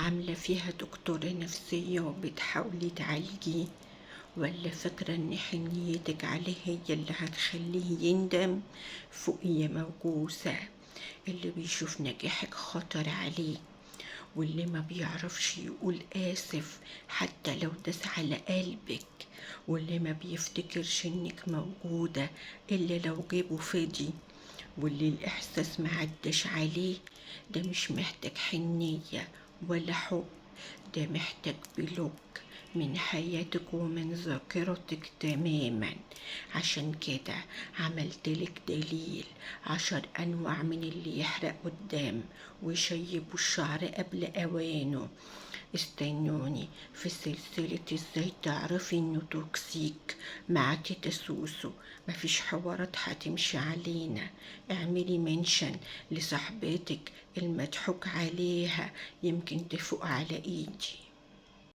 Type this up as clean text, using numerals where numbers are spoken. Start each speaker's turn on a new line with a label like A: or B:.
A: عاملة فيها دكتورة نفسية وبتحاولي تعالجيه، ولا فاكرة ان حنيتك عليه هي اللي هتخليه يندم؟ فوقي يا موجوسة. اللي بيشوف نجاحك خطر عليه، واللي ما بيعرفش يقول آسف حتى لو داس على قلبك، واللي ما بيفتكرش انك موجودة إلا لو جيبه فضي، واللي الإحساس ما عداش عليه ده مش محتاج حنية ولا حب، ده محتاج block من حياتك ومن ذاكرتك تماما. عشان كده عملتلك دليل 10 أنواع من اللي يحرق قدام ويشيبوا الشعر قبل أوانه. استنوني في سلسلة ازاي تعرفي انه toxic مع تيتا سوسو. مفيش حوارات هتمشي علينا. اعملي mention لصاحبتك المضحوك عليها، يمكن تفوق على ايدي.